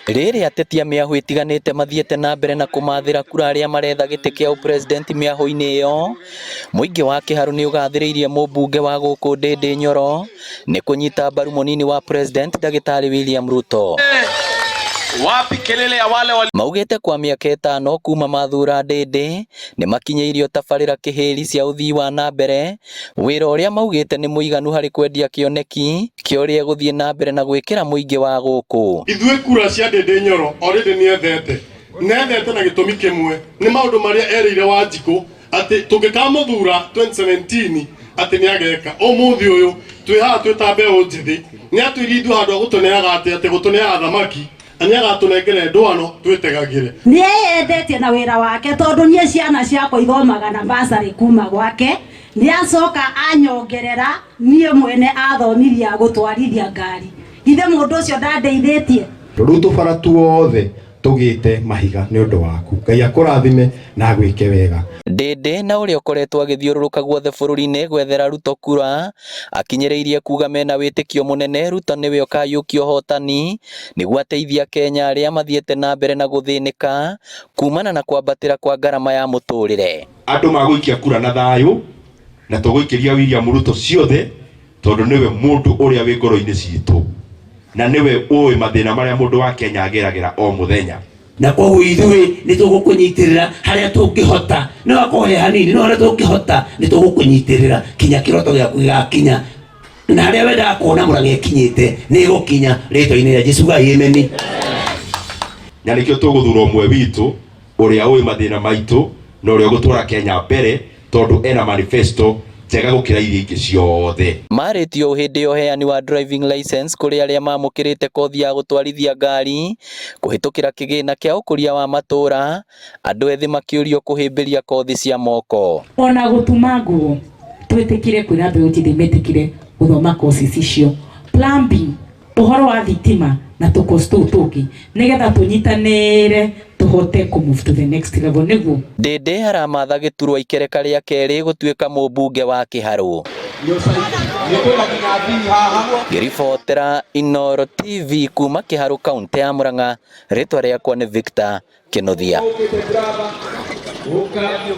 Rĩrĩ ateti a mĩahũ ĩtiganĩte mathiĩte na mbere na kũmathĩra kura arĩa maretha gĩtĩ kĩa ũpresident mĩahũ-inĩ ĩyo, mũingĩ wa Kĩharũ nĩ ũgathĩrĩirie mũmbunge wa gũkũ Ndĩndĩ Nyoro nĩ kũnyita mbaru mũnini wa president ndagĩtarĩ William Ruto. Wapi kelele ya wale wali... Maugĩte kwa mĩaka 5 kuma mathura Ndĩndĩ nĩ makinyĩirio tabarĩra kĩhĩri cia ũthii wa na mbere, wĩra ũrĩa maugĩte nĩ mũiganu harĩ kwendia kĩoneki kĩa ũrĩa ĩgũthiĩ na mbere na gwĩkĩra mũingĩ wa gũkũ. Ithuĩ kura cia Ndĩndĩ Nyoro already nĩ ethete, na ethete na gĩtũmi kĩmwe, nĩ maũndũ marĩa erĩire Wanjikũ atĩ tũngĩkamũthura 2017 atĩ nĩ ageka. Ũmũthĩ ũyũ twĩ haha twĩ ta mbeũ njĩthĩ, nĩ atwĩrire ithuĩ handũ ha gũtũneaga atĩ atĩ gũtũneaga thamaki, na nĩ agatũnengere ndwano twĩtegagĩre. Nĩ eyendetie na wĩra wake tondũ niĩ ciana ciakwa ithomaga na bursary kuma gwake, nĩ acoka anyongerera niĩ mwene athomithia gũtwarithia ngari. Githĩ mũndũ ũcio ndandeithĩtie? Rĩu tũbara tuothe tũgĩte mahiga nĩ ũndũ waku. Ngai akũrathime na agwĩke wega. Ndĩndĩ na ũrĩa ũkoretwo agĩthiũrũrũka guothe bũrũri-inĩ gwethera Ruto kura, akinyĩrĩirie kuga mena wĩtĩkio mũnene Ruto nĩwe ũkayũkia ũhotani nĩguo ateithia Kenya arĩa mathiĩte na mbere na gũthĩnĩka kumana na kwambatĩra kwa ngarama ya mũtũrĩre. Andũ magũikia kura na thayũ na tũgũikĩria William Ruto ciothe tondũ nĩwe mũndũ ũrĩa wĩ ngoro-inĩ citũ na nĩwe ũĩ mathĩna marĩa mũndũ wa Kenya ageragĩra o mũthenya. Na koguo ithuĩ nĩ tũgũkũnyitĩrĩra harĩa tũngĩhota, no akorwo he hanini, no harĩa tũngĩhota nĩ tũgũkũnyitĩrĩra kinya kĩroto gĩaku gĩgakinya, na harĩa wendaga kuona Mũrang'a ĩkinyĩte nĩ ĩgũkinya rĩtwa-inĩ rĩa Jesũ. Ugai ameni. Na nĩkĩo tũgũthura ũmwe witũ ũrĩa ũĩ mathĩna maitũ na ũrĩa ũgũtwara Kenya mbere tondũ ena manifesto njega gũkĩra iria ingĩ ciothe. Marĩtio hĩndĩ ya ũheani wa driving license kũrĩ arĩa mamũkĩrĩte kothi ya gũtwarithia ngari kũhĩtũkĩra kĩgĩna kĩa ũkũria wa matũũra, andũ ethĩ makĩũrio kũhĩmbĩria kothi cia moko. Ona gũtuma nguo twĩtĩkire kwĩra mbeũ njĩthĩ metĩkire gũthoma courses icio, plumbing, ũhoro wa thitima na tũkosi tũu tũngĩ, nĩgetha tũnyitanĩre tũhote kũ move to the next level nĩguo. Ndĩndĩ aramatha gĩturwa ikereka rĩa kerĩ gũtuĩka mũmbunge wa Kĩharũ. Ngĩribotera Inooro TV kuma Kĩharũ kaunti ya Murang'a, rĩtwa rĩakwa nĩ Victor Kĩnuthia.